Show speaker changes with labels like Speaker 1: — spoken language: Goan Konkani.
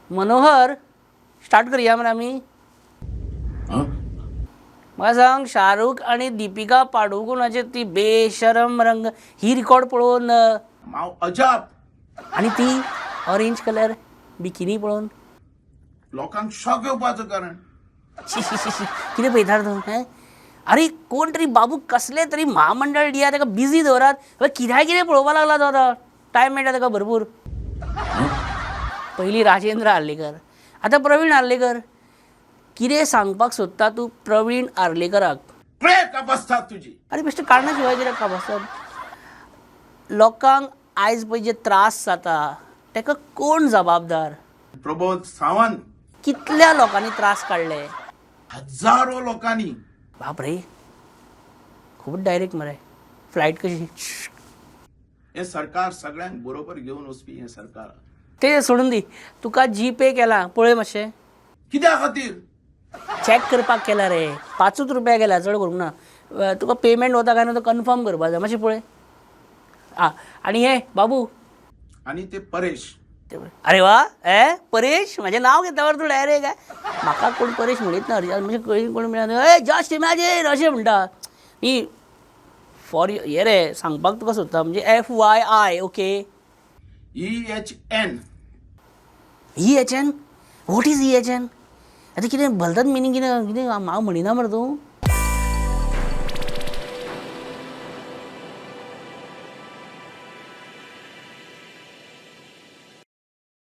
Speaker 1: मनोहर, स्टार्ट करया मरे आमी. म्हाका सांग, शाहरुख आनी दिपिका पाडुकोनाची ती बेशरम रंग ही रिकॉर्ड पळोवन
Speaker 2: हांव अजाप.
Speaker 1: आनी ती ऑरेंज कलर बिकिनी पळोवन
Speaker 2: लोकांक शॉक येवपाचो कारण.
Speaker 1: शी शी शी शी, कितें पळयता तूं हें? आरे, कोण तरी बाबू कसले तरी म्हामंडळ दिया, ताका बिजी दवरात. कित्याक कितें पळोवपाक लागला तो आतां. टायम मेळटा ताका भरपूर. पयलीं राजेंद्र आर्लेकर, आतां प्रवीण आर्लेकर. कितें सांगपाक सोदता तूं प्रवीण आर्लेकराक?
Speaker 2: पळय कापस्तात तुजी.
Speaker 1: आरे बेश्टें कारणां शिवाय कित्याक कापास्तात? लोकांक आयज पळय जे त्रास जाता ताका कोण जबाबदार?
Speaker 2: प्रबोध सावंत.
Speaker 1: कितल्या लोकांनी त्रास काडले?
Speaker 2: हजारो लोकांनी.
Speaker 1: बापरे, खूब डायरेक्ट मरे, फ्लायट कशी.
Speaker 2: हें सरकार सगळ्यांक बरोबर घेवन वचपी हें सरकार.
Speaker 1: ते सोडून दी, तुका जी पे केला पळय मातशें.
Speaker 2: कित्या खातीर?
Speaker 1: चॅक करपाक केला रे. 5च रुपया केला, चड करूंक ना. तुका पेमेंट वता काय ना तो कन्फर्म करपाक जाय. मातशें पळय. आं, आनी हे बाबू.
Speaker 2: आनी ते परेश.
Speaker 1: अरे वा, ए परेश, म्हजें नांव घेता मरे तूं डायरेक्ट. म्हाका कोण परेश म्हणीत ना. म्हणजे खंय कोण मेळना, ए जस्ट इमॅजीन अशें म्हणटा. ही फॉर हे रे, सांगपाक तुका सोदता म्हणजे FYI, okay.
Speaker 2: EHN.
Speaker 1: EHN? What is EHN? आतां कितें भलतात मिनींग, कितें कितें म्हाका म्हणिना मरे तूं.